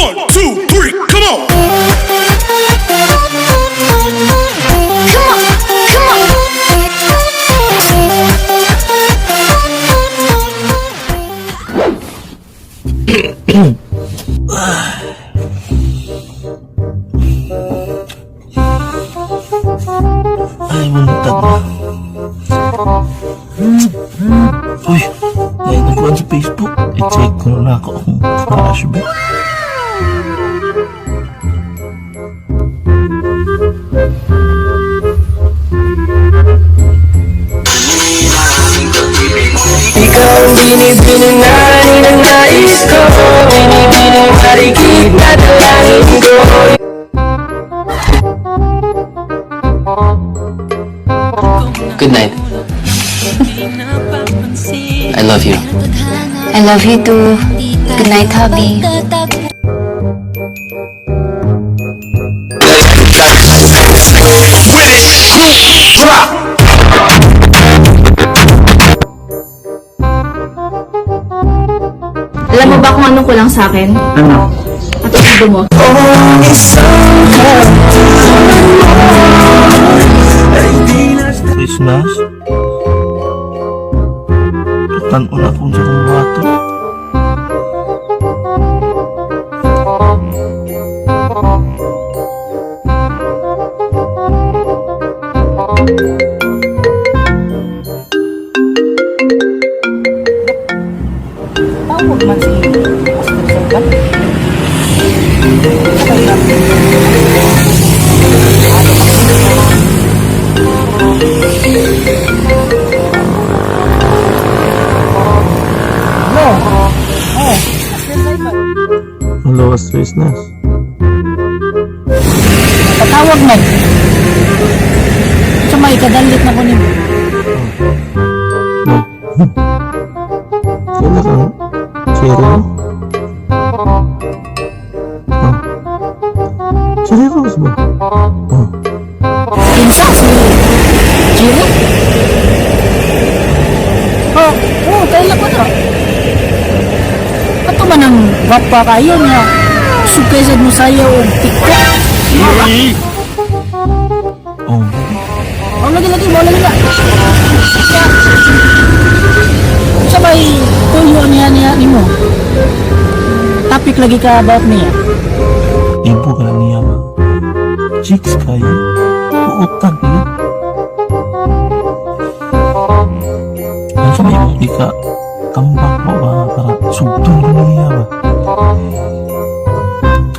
One, two, three, come on! Come on, come on. Ay, buntag na. Uy, ngayon nagkuhan sa Facebook. I-check ko na ako kung crush ba. Ikaw ang binibining na ninanais ko. Binibining marikit na dalangin ko. Good night. I love you. I love you too. Good night, hubby. Drop! Alam mo ba kung anong kulang sa akin? Ano? Apelido mo. Christmas. Tan-o na akong sa kong bato. Tawag man si Pastor Serban. Hello. Oh, Pastor Serban. Hello, Christmas. Patawag man. Sa may kadalit na ko nimo. No. Kailan ka? Cherry? Oh. Cherry Rose ba? Oh. Kinsa si Jiro? Oh, oh, kaila ko na. Ato man ang gwapa kayo niya. Sugkay sad mo sayaw og TikTok. Oh. Oh, lagi lagi mo lagi na. Sa may tuyo niya niya nimo. Topic lagi ka about niya. Ibo ka na niya ba? Chicks kayo. Uutang kayo. Ano sa may imong ika tambak mo ba para sugtong ko niya ba?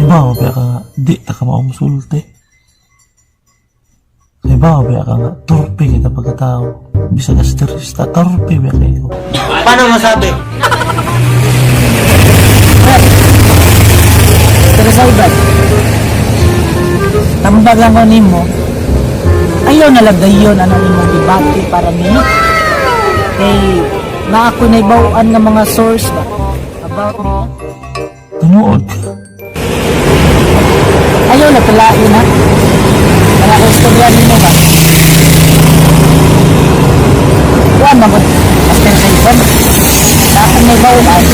Iba ba ka nga di ta ka maumsulti. Iba ba ka nga torpe kita pagkatao. Bisag asterista torpe ba kayo. Paano masabi? Pero sa iba, tambag lang ko nimo. Ayaw na lang dayon ano imong debate para niya. Kay na ako naibawaan nga mga source ba about niya. Tumuod ka. Ayaw na palain ha. Para ko istorya nimo ba. Kuan man gud Master Saigon. Na ako naibawaan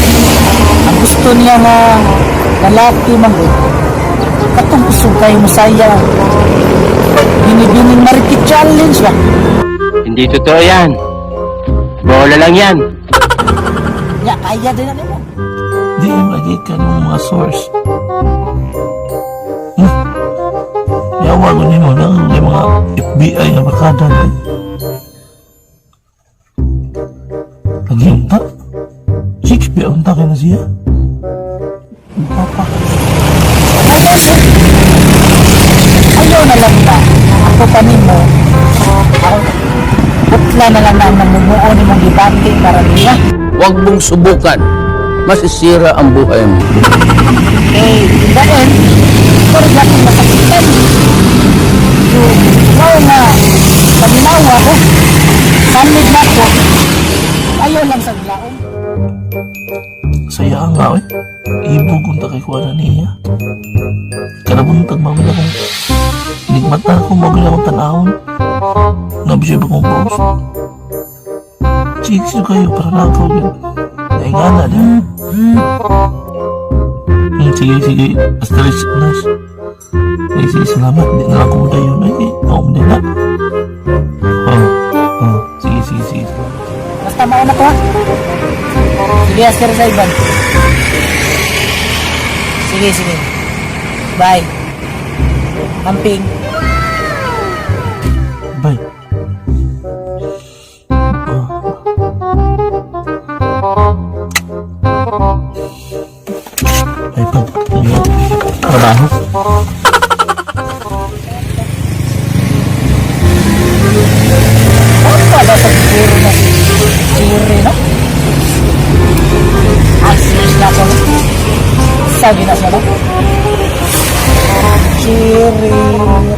ang gusto niya nga lalaki man gud. Katong usog kayo mosayaw. Binibining Marikit Challenge ba? Hindi totoo yan. Bola lang yan. Ya, kaya din na nimo. Di lagi ka ng mga source. Yawa ko nimo na ang mga FBI nga barkada na. Lagi unta. Six B unta kay na siya. Papa. Ayaw sir. Ayaw na lang ba? Ako pa nimo. Ako, putla na lang na ang namumuo ni mong debate para niya. Huwag mong subukan. Masisira ang buhay mo. Eh, in the end, pero di akong masakitan. So, ikaw nga, paminawa ko, sanid na ko, ayaw lang sa glaon. Saya nga eh. Ibog unta kay kuha na niya. Kanabuntag mga akong nigmata ko mo akong tanahon. Nabi siya ba kong post? Chicks yun kayo para nakaw yun. Naingana niya. Sige, sige. Asterisk, Nash. Sige, sige, salamat. Hindi na lang ko dayon. Ay, ako din na. Oh, sige, sige, sige. Salamat. Basta mauna ko ha. Sige, Aster sa Ivan. Sige, sige. Bye. Amping. Bye. Oh. Ay, pag. Trabaho. Ano ba sa siguro na siri, no? Ay, serious na ako. Sabi na siya, no? Cherry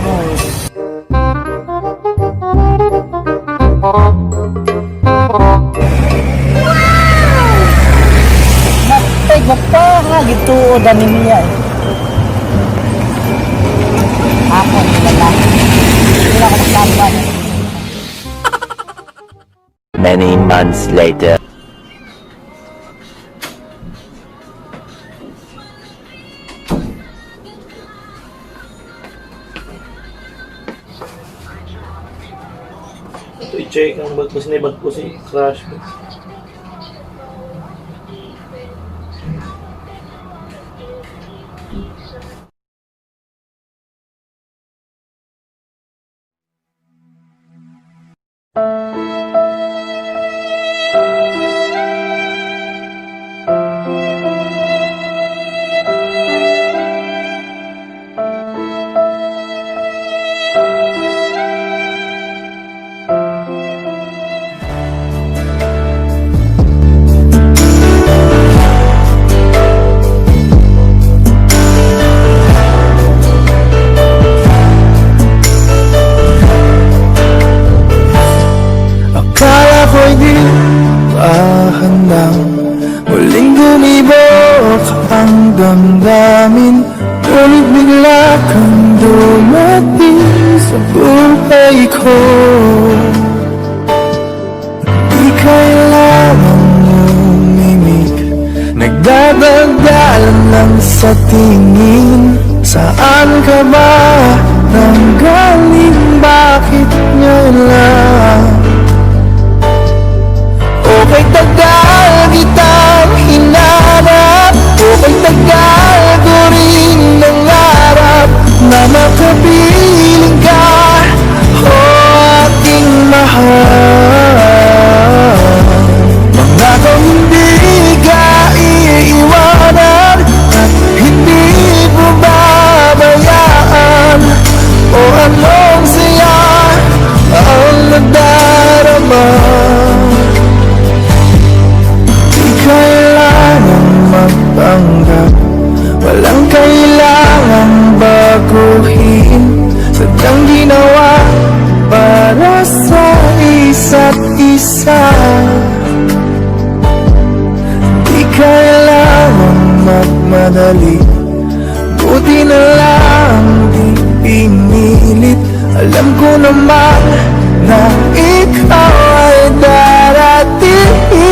Rose. Matay, gwapa nga, gituo dani niya eh. Ako, lalaki. Hindi na ako magtamba niya. Many months later. Ito i-check ang bag ko sinibag ko si crush. Akala ko'y di pa handang muling gumibok ang damdamin. Ngunit bigla kang dumating sa buhay ko. Di kailangang umimik, nagdadaldalan lang sa tingin. Saan ka ba nanggaling? Bakit ngayon lang? Okay, tagal kitang hinanap. Okay, tagal ko rin nangarap na makapiling ka, o aking mahal. Pangakong hindi ka iiwanan at hindi pababayaan. O anong saya ang nadarama? Di kailangang magpanggap, walang kailangang baguhin. Sadyang ginawa para sa isa't isa. Di kailangang magmadali. Buti na lang di pinilit. Alam ko naman na ikaw ay darating.